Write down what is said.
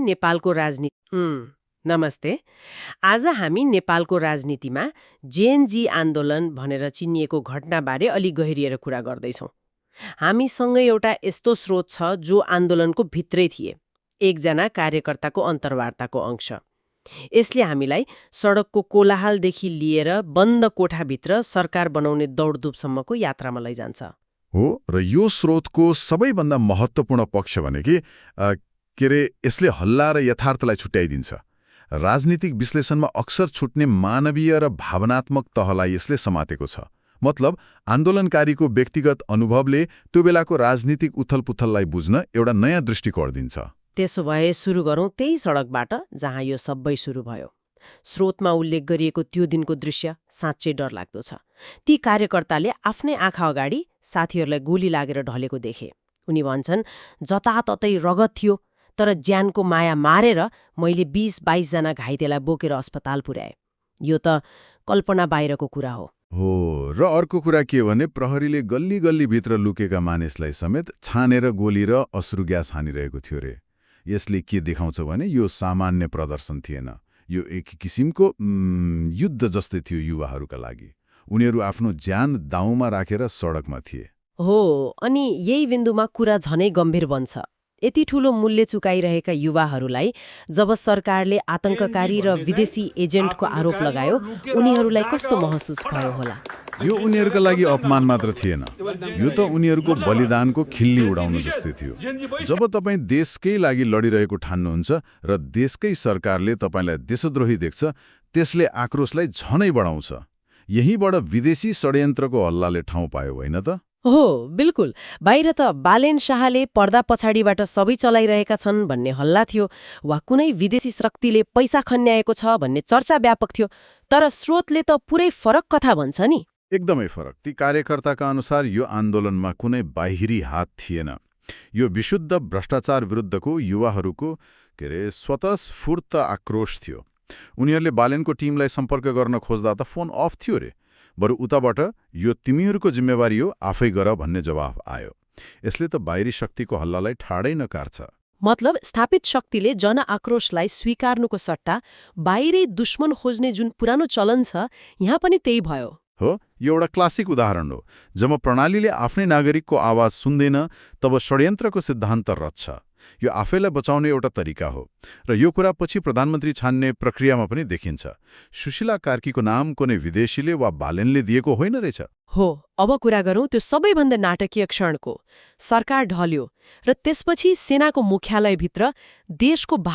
नेपालको राजनीति नमस्ते। आज हामी नेपालको राजनीतिमा जेएनजी आन्दोलन भनेर चिनिएको घटनाबारे अलि गहिरिएर कुरा गर्दैछौँ। हामीसँग एउटा यस्तो स्रोत छ जो आन्दोलनको भित्रै थिए, एकजना कार्यकर्ताको अन्तर्वार्ताको अंश। यसले हामीलाई सडकको कोलाहलदेखि लिएर बन्द कोठाभित्र सरकार बनाउने दौडधुपसम्मको यात्रामा लैजान्छ। हो, र यो स्रोतको सबैभन्दा महत्त्वपूर्ण पक्ष भनेकै यसले हल्ला र यथार्थलाई छुट्याइदिन्छ। राजनीतिक विश्लेषणमा अक्सर छुट्ने मानवीय र भावनात्मक तहलाई यसले समातेको छ। मतलब आन्दोलनकारीको व्यक्तिगत अनुभवले त्यो बेलाको राजनीतिक उथलपुथललाई बुझ्न एउटा नयाँ दृष्टिकोण दिन्छ। त्यसो भए सुरु गरौँ त्यही सडकबाट जहाँ यो सबै सुरु भयो। स्रोतमा उल्लेख गरिएको त्यो दिनको दृश्य साँच्चै डरलाग्दो छ। ती कार्यकर्ताले आफ्नै आँखा अगाडि साथीहरूलाई गोली लागेर ढलेको देखे। उनी भन्छन्, जताततै रगत थियो, तर ज्यानको माया मारेर मैले 20-22 जना घाइतेलाई बोकेर अस्पताल पुर्याए। यो त कल्पना बाहिरको कुरा हो। र अर्को कुरा के भने प्रहरीले गल्ली गल्लीभित्र लुकेका मानिसलाई समेत छानेर गोली र अश्रु ग्यास हानिरहेको थियो रे। यसले के देखाउँछ भने यो सामान्य प्रदर्शन थिएन, यो एक किसिमको युद्ध जस्तै थियो युवाहरूका लागि। उनीहरू आफ्नो ज्यान दाउमा राखेर सडकमा थिए। हो, अनि यही बिन्दुमा कुरा झनै गम्भीर बन्छ। यति ठूलो मूल्य चुकाइरहेका युवाहरूलाई जब सरकारले आतंककारी र विदेशी एजेन्टको आरोप लगायो, उनीहरूलाई कस्तो महसुस भयो होला? यो उनीहरूका लागि अपमान मात्र थिएन, यो त उनीहरूको बलिदानको खिल्ली उडाउनु जस्तै थियो। जब तपाईँ देशकै लागि लडिरहेको ठान्नुहुन्छ र देशकै सरकारले तपाईँलाई देशद्रोही देख्छ, त्यसले आक्रोशलाई झनै बढाउँछ। यहीँबाट विदेशी षड्यन्त्रको हल्लाले ठाउँ पायो, होइन त? हो, बिल्कुल। बाहिर त बालेन शाहले पर्दा पछाडिबाट सबै चलाइरहेका छन् भन्ने हल्ला थियो, वा कुनै विदेशी शक्तिले पैसा खन्याएको छ भन्ने चर्चा व्यापक थियो। तर स्रोतले त पुरै फरक कथा भन्छ नि। एकदमै फरक। ती कार्यकर्ताका अनुसार यो आन्दोलनमा कुनै बाहिरी हात थिएन। यो विशुद्ध भ्रष्टाचार विरुद्धको युवाहरूको स्वतःस्फूर्त आक्रोश थियो। उनीहरूले बालेनको टिमलाई सम्पर्क गर्न खोज्दा त फोन अफ थियो रे। बरु उताबाट यो तिमीहरूको जिम्मेवारी हो, आफै गर भन्ने जवाफ आयो। यसले त बाहिरी शक्तिको हल्लालाई ठाडै नकार्छ। मतलब स्थापित शक्तिले जनआक्रोशलाई स्वीकार्नुको सट्टा बाहिरी दुश्मन खोज्ने जुन पुरानो चलन छ, यहाँ पनि त्यही भयो। हो, यो एउटा क्लासिक उदाहरण हो। जब प्रणालीले आफ्नै नागरिकको आवाज सुन्दैन, तब षड्यन्त्रको सिद्धान्त रच्छ। यो आफैलाई बचाउने एउटा तरिका हो। र यो कुरा पछि प्रधानमन्त्री छान्ने प्रक्रियामा पनि देखिन्छ। सुशीला कार्कीको नाम कुनै विदेशीले वा बालेनले दिएको होइन रहेछ। हो, अब कुरा गरौँ त्यो सबैभन्दा नाटकीय क्षणको। सरकार ढल्यो र त्यसपछि सेनाको मुख्यालयभित्र देशको